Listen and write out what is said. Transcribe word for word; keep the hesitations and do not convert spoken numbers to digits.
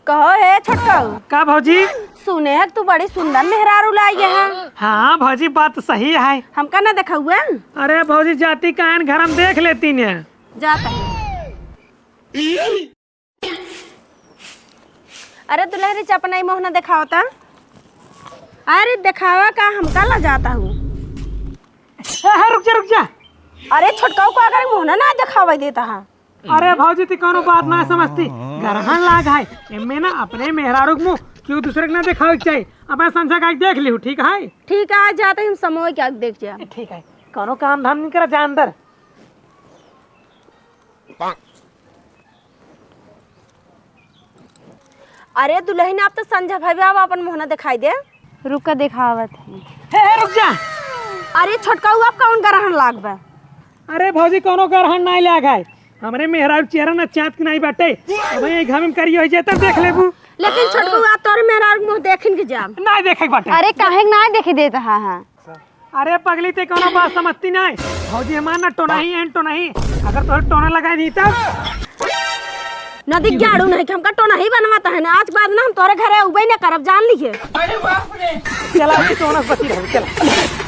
कहो हे छोटकऊ। का भौजी? सुने है कि तू बड़ी सुंदर मेहरारू लाई है। हाँ भौजी, बात तो सही है। हमका ना देखउआ? अरे भौजी, जाती कायन घर हम देख लेती ने। जाता है। अरे दुलहरी, चपनाई मोहना देखावता। अरे देखावा का, हमका ला जाता हूँ। ए, ए, रुक जा, रुक जा। अरे छोटकऊ को अगर मोहना ना देखावे देता है। अरे भौजी, ती कौनो बात ना समझती। ग्रहण लाग है, एमे ना अपने मेहरारू के मुँह केहू दूसरे के ना देखावे के चाही। अपने संझा का देख लिहू, ठीक है? ठीक है, जाते हम समय क्या देख जा। ठीक है, कौनो काम धाम नहीं करा, जा अंदर। अरे दुलहिन, आप तो संझा भइबे, आप अपन मोहना देखाई दे। रुका, देखावत है। हे, हे, रुक जा। अरे छोटकऊ, आप कौन ग्रहण लाग बा? अरे भौजी, कौनो ग्रहण नाई लाग है। हमरे मेहरारू चेहरा ना चाँद के नाई बाटे। अब ये घाम में करियो हो जाए तब देख लेबू। लेकिन छोटकऊ, आप तोरे मेहरारू के मुँह देखिन के जा। नाई देखे के बाटे। अरे काहे के नाई देखे देत हा, हाँ? अरे पगली, ते कौनो बात समझती नाई। भौजी हमार ना टोनाही एन टोनाही। अगर तोहरे टोना लगाई दी तब? नदी जाड़ू नहीं कि हमका टोनाही बनवाता है ना। आज के बाद ना हम तोरे घरे उबे ना करब, जान लीजिए। चला, अभी टोना से बची रहो, चला।